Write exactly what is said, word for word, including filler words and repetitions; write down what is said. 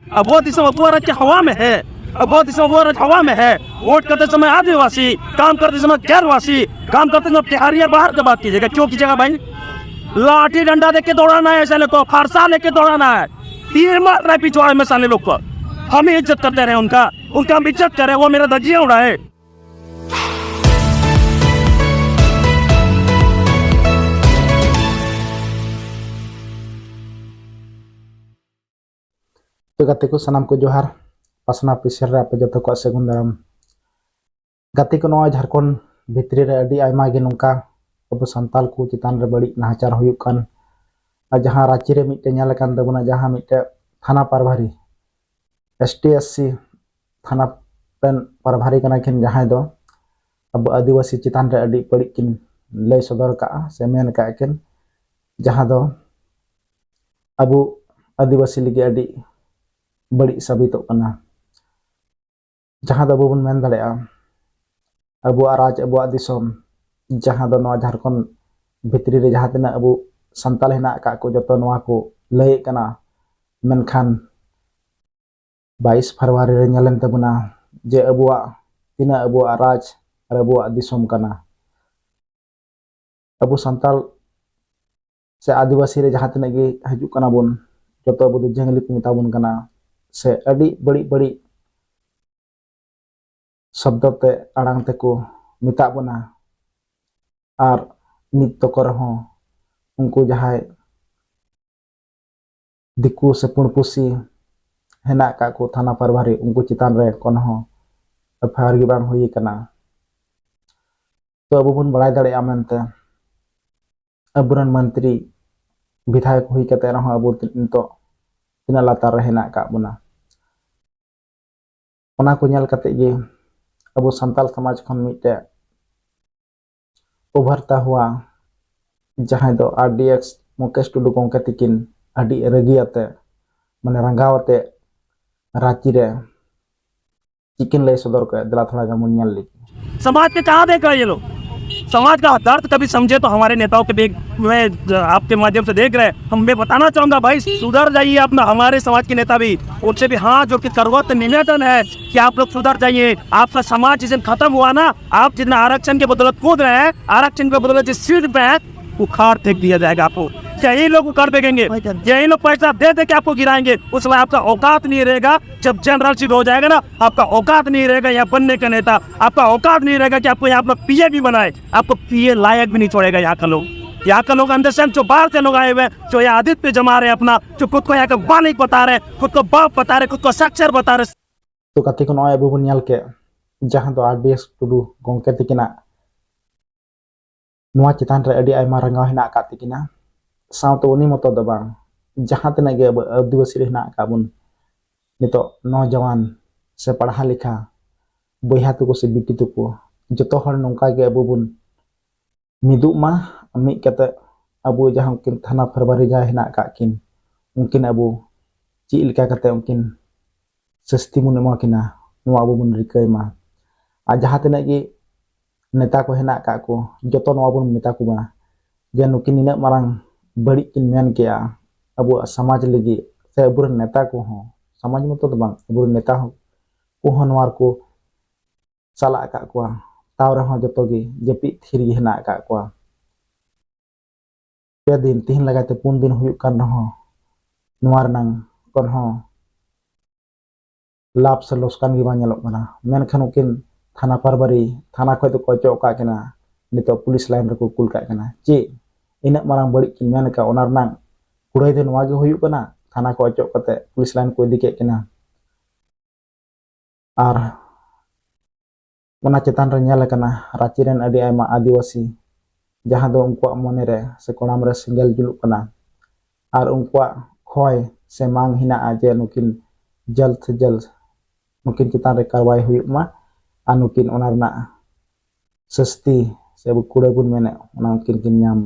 ᱟᱵᱚᱣᱟᱜ ᱫᱤᱥᱚᱢ ᱟᱵᱚᱣᱟᱜ ᱨᱟᱡᱽ ᱦᱟᱣᱟ ᱢᱮ ᱦᱮ, ᱟᱵᱚᱣᱟᱜ ᱫᱤᱥᱚᱢ ᱟᱵᱚᱣᱟᱜ ᱨᱟᱡᱽ ᱦᱟᱣᱟ ᱢᱮ ᱦᱮ᱾ वोट करते समय आदिवासी, काम करते समय गैरवासी, काम करते समय बिहारी और बाहर का बात कीजिएगा, क्यों कीजिएगा भाई? लाठी डंडा देके दौड़ाना है साले को, फरसा लेके दौड़ाना है। तीर मारना है पिछवाड़े में साले लोग को। हम ही इज्जत करते रहे उनका, उनका हम इज्जत करें, वो मेरा धजिया उड़ाए। ᱛᱚ ᱜᱟᱛᱮ ᱠᱚ ᱥᱟᱱᱟᱢ ᱠᱚ ᱡᱚᱦᱟᱨ, ᱯᱟᱥᱱᱟ ᱚᱯᱷᱤᱥᱤᱭᱟᱞ ᱨᱮ ᱟᱯᱮ ᱡᱚᱛᱚ ᱠᱚᱣᱟᱜ ᱥᱟᱹᱜᱩᱱ ᱫᱟᱨᱟᱢ᱾ ᱜᱟᱛᱮ ᱠᱚ, ᱱᱚᱣᱟ ᱡᱷᱟᱲᱠᱷᱚᱸᱰ ᱵᱷᱤᱛᱨᱤ ᱨᱮ ᱟᱹᱰᱤ ᱟᱭᱢᱟ ᱜᱮ ᱱᱚᱝᱠᱟ ᱟᱵᱚ ᱥᱟᱱᱛᱟᱞ ᱠᱚ ᱪᱮᱛᱟᱱ ᱨᱮ ᱵᱟᱹᱲᱤᱡ ᱱᱟᱦᱟᱪᱟᱨ ᱦᱩᱭᱩᱜ ᱠᱟᱱ, ᱟᱨ ᱡᱟᱦᱟᱸ ᱨᱟᱸᱪᱤ ᱨᱮ ᱢᱤᱫᱴᱮᱱ ᱧᱮᱞ ᱟᱠᱟᱱ ᱛᱟᱵᱚᱱᱟ, ᱡᱟᱦᱟᱸ ᱢᱤᱫᱴᱮᱱ ᱛᱷᱟᱱᱟ ᱯᱨᱟᱵᱷᱟᱨᱤ, ᱮᱥ ᱴᱤ ᱮᱥ ᱥᱤ ᱛᱷᱟᱱᱟ ᱨᱮᱱ ᱯᱨᱟᱵᱷᱟᱨᱤ ᱠᱟᱱᱟ ᱠᱤᱱ, ᱡᱟᱦᱟᱸᱭ ᱫᱚ ᱟᱵᱚ ᱟᱹᱫᱤᱵᱟᱹᱥᱤ ᱪᱮᱛᱟᱱ ᱨᱮ ᱟᱹᱰᱤ ᱵᱟᱹᱲᱤᱡ ᱠᱤᱱ ᱞᱟᱹᱭ ᱥᱚᱫᱚᱨ ᱠᱟᱜᱼᱟ ᱥᱮ ᱢᱮᱱ ᱠᱟᱜᱼᱟ ᱠᱤᱱ, ᱡᱟᱦᱟᱸ ᱫᱚ ᱟᱵᱚ ᱟᱹᱫᱤᱵᱟᱹᱥᱤ ᱞᱟᱹᱜᱤᱫ ᱟᱹᱰᱤ ᱵᱟᱹᱲᱤᱡ ᱥᱟᱵᱤᱛᱚᱜ ᱠᱟᱱᱟ᱾ ᱡᱟᱦᱟᱸ ᱫᱚ ᱟᱵᱚ ᱵᱚᱱ ᱢᱮᱱ ᱫᱟᱲᱮᱭᱟᱜᱼᱟ, ᱟᱵᱚᱣᱟᱜ ᱨᱟᱡᱽ, ᱟᱵᱚᱣᱟᱜ ᱫᱤᱥᱚᱢ, ᱡᱟᱦᱟᱸ ᱫᱚ ᱱᱚᱣᱟ ᱡᱷᱟᱲᱠᱷᱚᱸᱰ ᱵᱷᱤᱛᱨᱤ ᱨᱮ ᱡᱟᱦᱟᱸ ᱛᱤᱱᱟᱹᱜ ᱟᱵᱚ ᱥᱟᱱᱛᱟᱲ ᱦᱮᱱᱟᱜ ᱟᱠᱟᱫ ᱠᱚ, ᱡᱚᱛᱚ ᱱᱚᱣᱟ ᱠᱚ ᱞᱟᱹᱭᱮᱫ ᱠᱟᱱᱟ᱾ ᱢᱮᱱᱠᱷᱟᱱ ᱵᱟᱭᱤᱥ ᱯᱷᱮᱵᱽᱨᱩᱣᱟᱨᱤ ᱨᱮ ᱧᱮᱞᱮᱱ ᱛᱟᱵᱚᱱᱟ ᱡᱮ ᱟᱵᱚᱣᱟᱜ ᱛᱤᱱᱟᱹᱜ ᱟᱵᱚᱣᱟᱜ ᱨᱟᱡᱽ ᱟᱨ ᱟᱵᱚᱣᱟᱜ ᱫᱤᱥᱚᱢ ᱠᱟᱱᱟ᱾ ᱟᱵᱚ ᱥᱟᱱᱛᱟᱲ ᱥᱮ ᱟᱹᱫᱤᱵᱟᱹᱥᱤ ᱨᱮ ᱡᱟᱦᱟᱸ ᱛᱤᱱᱟᱹᱜ ᱜᱮ ᱦᱤᱡᱩᱜ ᱠᱟᱱᱟ ᱵᱚᱱ, ᱡᱚᱛᱚ ᱟᱵᱚ ᱫᱚ ᱡᱟᱝᱞᱤ ᱠᱚ ᱢᱮᱛᱟ ᱵᱚᱱ ᱠᱟᱱᱟ, ᱥᱮ ᱟᱹᱰᱤ ᱵᱟᱹᱲᱤᱡ ᱵᱟᱹᱲᱤᱡ ᱥᱚᱵᱫᱚ ᱛᱮ, ᱟᱲᱟᱝ ᱛᱮᱠᱚ ᱢᱮᱛᱟᱜ ᱵᱚᱱᱟ᱾ ᱟᱨ ᱱᱤᱛ ᱛᱚᱠᱚ ᱨᱮᱦᱚᱸ ᱩᱱᱠᱩ ᱡᱟᱦᱟᱸᱭ ᱫᱤᱠᱩ ᱥᱮ ᱯᱩᱸᱰ ᱯᱩᱥᱤ ᱦᱮᱱᱟᱜ ᱟᱠᱟᱫ ᱠᱚ ᱛᱷᱟᱱᱟ ᱯᱨᱟᱵᱷᱟᱨᱤ, ᱩᱱᱠᱩ ᱪᱮᱛᱟᱱ ᱨᱮ ᱠᱳᱱᱳ ᱦᱚᱸ ᱮᱯᱷ ᱟᱭ ᱟᱨ ᱜᱮ ᱵᱟᱝ ᱦᱩᱭ ᱟᱠᱟᱱᱟ᱾ ᱛᱚ ᱟᱵᱚ ᱵᱚᱱ ᱵᱟᱲᱟᱭ ᱫᱟᱲᱮᱭᱟᱜᱼᱟ ᱢᱮᱱᱛᱮ, ᱟᱵᱚᱨᱮᱱ ᱢᱚᱱᱛᱨᱤ, ᱵᱤᱫᱷᱟᱭᱚᱠ ᱦᱩᱭ ᱠᱟᱛᱮ ᱨᱮᱦᱚᱸ ᱟᱵᱚ ᱱᱤᱛᱚᱜ ᱛᱤᱱᱟᱹᱜ ᱞᱟᱛᱟᱨ ᱨᱮ ᱦᱮᱱᱟᱜ ᱟᱠᱟᱫ ᱵᱚᱱᱟ᱾ ᱚᱱᱟ ᱠᱚ ᱧᱮᱞ ᱠᱟᱛᱮ ᱜᱮ ᱟᱵᱚ ᱥᱟᱱᱛᱟᱞ ᱥᱚᱢᱟᱡᱽ ᱠᱷᱚᱱ ᱢᱤᱫᱴᱮᱡ ᱩᱵᱷᱟᱨᱛᱟ ᱦᱩᱣᱟ, ᱡᱟᱦᱟᱸᱭ ᱫᱚ ᱟᱨ ᱰᱤ ᱮᱠᱥ ᱢᱩᱠᱮᱥ ᱴᱩᱰᱩ ᱜᱚᱢᱠᱮ ᱛᱤᱠᱤᱱ ᱟᱹᱰᱤ ᱨᱟᱹᱜᱤ ᱟᱛᱮ, ᱢᱟᱱᱮ ᱨᱟᱸᱜᱟᱣ ᱟᱛᱮ ᱨᱟᱸᱪᱤ ᱨᱮ ᱪᱮᱫ ᱠᱤᱱ ᱞᱟᱹᱭ ᱥᱚᱫᱚᱨ ᱠᱮᱫ, ᱫᱮᱞᱟ ᱛᱷᱚᱲᱟ ᱜᱟᱱ ᱵᱚᱱ ᱧᱮᱞ ᱞᱮᱜᱮ᱾ समाज के कहाँ देखा ये लोग? समाज का दर्द कभी समझे तो हमारे नेताओं के देख, मैं आपके माध्यम से देख रहे हैं, हम, मैं बताना चाहूंगा भाई, सुधर जाइए अपना। हमारे समाज के नेता भी, उनसे भी हाथ जोड़ के करवत निवेदन है कि आप लोग सुधर जाइए। आपका समाज जिस दिन खत्म हुआ ना, आप जितना आरक्षण के बदौलत कूद रहे हैं, आरक्षण के बदौलत जिस सीट पे है, उखाड़ फेंक दिया जाएगा आपको। यही लोग उखाड़ फेंकेंगे, यही लोग पैसा दे दे के आपको गिराएंगे। उस समय आपका औकात नहीं रहेगा। जब जनरल सीट हो जाएगा ना, आपका औकात नहीं रहेगा यहाँ बनने का नेता, आपका औकात नहीं रहेगा कि आपको यहाँ अपना पीए भी बनाए। आपको पीए लायक भी नहीं छोड़ेगा यहाँ का लोग। यहाँ का लोग अंदर से जो बाहर से लोग आए हुए हैं, जो यहाँ आदित्य जमा रहे हैं अपना, जो खुद को यहाँ का मालिक बता रहे हैं, खुद को बाप बता रहे हैं, खुद को साक्षर बता रहे हैं। ᱛᱚ ᱜᱟᱛᱮ ᱠᱚ, ᱱᱚᱜᱼᱚᱭ ᱟᱵᱚ ᱵᱚᱱ ᱧᱮᱞ ᱠᱮᱫ ᱡᱟᱦᱟᱸ ᱫᱚ ᱟᱨ ᱰᱤ ᱮᱥ ᱴᱩᱰᱩ ᱜᱚᱢᱠᱮ ᱛᱟᱹᱠᱤᱱᱟᱜ ᱱᱚᱣᱟ ᱪᱮᱛᱟᱱ ᱨᱮ ᱟᱹᱰᱤ ᱟᱭᱢᱟ ᱨᱟᱸᱜᱟᱣ ᱦᱮᱱᱟᱜ ᱟᱠᱟᱫ ᱛᱟᱹᱠᱤᱱᱟ᱾ ᱥᱟᱶᱛᱮ ᱩᱱᱤ ᱢᱚᱛᱚ ᱫᱚ ᱵᱟᱝ, ᱡᱟᱦᱟᱸ ᱛᱤᱱᱟᱹᱜ ᱜᱮ ᱟᱵᱚ ᱟᱹᱫᱤᱵᱟᱹᱥᱤ ᱨᱮ ᱦᱮᱱᱟᱜ ᱟᱠᱟᱫ ᱵᱚᱱ ᱱᱤᱛᱚᱜ ᱱᱚᱡᱟᱣᱟᱱ ᱥᱮ ᱯᱟᱲᱦᱟ ᱞᱮᱠᱷᱟ ᱵᱚᱭᱦᱟ ᱛᱟᱠᱚ ᱥᱮ ᱵᱤᱴᱤ ᱛᱟᱠᱚ, ᱡᱚᱛᱚ ᱦᱚᱲ ᱱᱚᱝᱠᱟ ᱜᱮ ᱟᱵᱚ ᱵᱚᱱ ᱢᱤᱫᱚᱜ ᱢᱟ᱾ ᱢᱤᱫ ᱠᱟᱛᱮ ᱟᱵᱚ ᱡᱟᱦᱟᱸ ᱩᱱᱠᱤᱱ ᱛᱷᱟᱱᱟ ᱯᱷᱟᱨᱵᱟᱨᱤ ᱡᱟᱦᱟᱸᱭ ᱦᱮᱱᱟᱜ ᱟᱠᱟᱫ ᱠᱤᱱ, ᱩᱱᱠᱤᱱ ᱟᱵᱚ ᱪᱮᱫ ᱞᱮᱠᱟ ᱠᱟᱛᱮ ᱩᱱᱠᱤᱱ ᱥᱟᱹᱥᱛᱤ ᱵᱚᱱ ᱮᱢᱟ ᱠᱤᱱᱟ, ᱱᱚᱣᱟ ᱟᱵᱚ ᱵᱚᱱ ᱨᱤᱠᱟᱹᱭ ᱢᱟ᱾ ᱟᱨ ᱡᱟᱦᱟᱸ ᱛᱤᱱᱟᱹᱜ ᱜᱮ ᱱᱮᱛᱟ ᱠᱚ ᱦᱮᱱᱟᱜ ᱟᱠᱟᱫ ᱠᱚ, ᱡᱚᱛᱚ ᱱᱚᱣᱟ ᱵᱚᱱ ᱢᱮᱛᱟ ᱠᱚ ᱠᱟᱱᱟ ᱡᱮ ᱱᱩᱠᱤᱱ ᱱᱤᱱᱟᱹᱜ ᱢᱟᱨᱟᱝ ᱵᱟᱹᱲᱤᱡ ᱠᱤᱱ ᱢᱮᱱ ᱠᱮᱜᱼᱟ ᱟᱵᱚᱣᱟᱜ ᱥᱚᱢᱟᱡᱽ ᱞᱟᱹᱜᱤᱫ, ᱥᱮ ᱟᱵᱚᱨᱮᱱ ᱱᱮᱛᱟ ᱠᱚᱦᱚᱸ, ᱥᱚᱢᱟᱡᱽ ᱢᱚᱛᱚ ᱫᱚ ᱵᱟᱝ, ᱟᱵᱚᱨᱮᱱ ᱱᱮᱛᱟ ᱦᱚᱸ ᱠᱚᱦᱚᱸ ᱱᱚᱣᱟ ᱨᱮᱠᱚ ᱪᱟᱞᱟᱜ ᱟᱠᱟᱫ ᱠᱚᱣᱟ, ᱛᱟᱣ ᱨᱮᱦᱚᱸ ᱡᱚᱛᱚ ᱜᱮ ᱡᱟᱹᱯᱤᱫ ᱛᱷᱤᱨ ᱜᱮ ᱦᱮᱱᱟᱜ ᱟᱠᱟᱫ ᱠᱚᱣᱟ᱾ ᱯᱮ ᱫᱤᱱ, ᱛᱤᱦᱤᱧ ᱞᱟᱜᱟᱭ ᱛᱮ ᱯᱩᱱ ᱫᱤᱱ ᱦᱩᱭᱩᱜ ᱠᱟᱱ ᱨᱮᱦᱚᱸ, ᱱᱚᱣᱟ ᱨᱮᱱᱟᱝ ᱠᱳᱱᱦᱚ ᱞᱟᱵᱷ ᱥᱮ ᱞᱚᱥᱠᱟᱱ ᱜᱮ ᱵᱟᱝ ᱧᱮᱞᱚᱜ ᱠᱟᱱᱟ᱾ ᱢᱮᱱᱠᱷᱟᱱ ᱩᱱᱠᱤᱱ ᱛᱷᱟᱱᱟ ᱯᱟᱨᱵᱟᱨᱤ, ᱛᱷᱟᱱᱟ ᱠᱷᱚᱱ ᱫᱚᱠᱚ ᱚᱪᱚᱜ ᱟᱠᱟᱫ ᱠᱤᱱᱟ, ᱱᱤᱛᱚᱜ ᱯᱩᱞᱤᱥ ᱞᱟᱭᱤᱱ ᱨᱮᱠᱚ ᱠᱩᱞ ᱠᱟᱜ ᱠᱟᱱᱟ᱾ ᱪᱮᱫ ᱤᱱᱟᱹᱜ ᱢᱟᱨᱟᱝ ᱵᱟᱹᱲᱤᱡ ᱠᱤᱱ ᱢᱮᱱ ᱟᱠᱟᱫ, ᱚᱱᱟ ᱨᱮᱱᱟᱜ ᱠᱩᱲᱟᱹᱭ ᱫᱚ ᱱᱚᱣᱟ ᱜᱮ ᱦᱩᱭᱩᱜ ᱠᱟᱱᱟ, ᱛᱷᱟᱱᱟ ᱠᱚ ᱚᱪᱚᱜ ᱠᱟᱛᱮ ᱯᱩᱞᱤᱥ ᱞᱟᱭᱤᱱ ᱠᱚ ᱤᱫᱤ ᱠᱮᱫ ᱠᱤᱱᱟ᱾ ᱟᱨ ᱚᱱᱟ ᱪᱮᱛᱟᱱ ᱨᱮ ᱧᱮᱞ ᱟᱠᱟᱱᱟ, ᱨᱟᱸᱪᱤ ᱨᱮᱱ ᱟᱹᱰᱤ ᱟᱭᱢᱟ ᱟᱹᱫᱤᱵᱟᱹᱥᱤ, ᱡᱟᱦᱟᱸ ᱫᱚ ᱩᱱᱠᱩᱣᱟᱜ ᱢᱚᱱᱮ ᱨᱮ ᱥᱮ ᱠᱚᱲᱟᱢ ᱨᱮ ᱥᱮᱸᱜᱮᱞ ᱡᱩᱞᱩᱜ ᱠᱟᱱᱟ, ᱟᱨ ᱩᱱᱠᱩᱣᱟᱜ ᱠᱷᱚᱭ ᱥᱮ ᱢᱟᱝ ᱦᱮᱱᱟᱜᱼᱟ ᱡᱮ ᱱᱩᱠᱤᱱ ᱡᱚᱞᱫ ᱥᱮ ᱡᱚᱞᱫ ᱱᱩᱠᱤᱱ ᱪᱮᱛᱟᱱ ᱨᱮ ᱠᱟᱨᱣᱟᱭ ᱦᱩᱭᱩᱜ ᱢᱟ, ᱟᱨ ᱱᱩᱠᱤᱱ ᱚᱱᱟ ᱨᱮᱱᱟᱜ ᱥᱟᱹᱥᱛᱤ ᱥᱮ ᱟᱵᱚ ᱠᱩᱲᱟᱹᱭ ᱵᱚᱱ ᱢᱮᱱᱮᱫ, ᱚᱱᱟ ᱩᱱᱠᱤᱱ ᱠᱤᱱ ᱧᱟᱢ ᱢᱟ᱾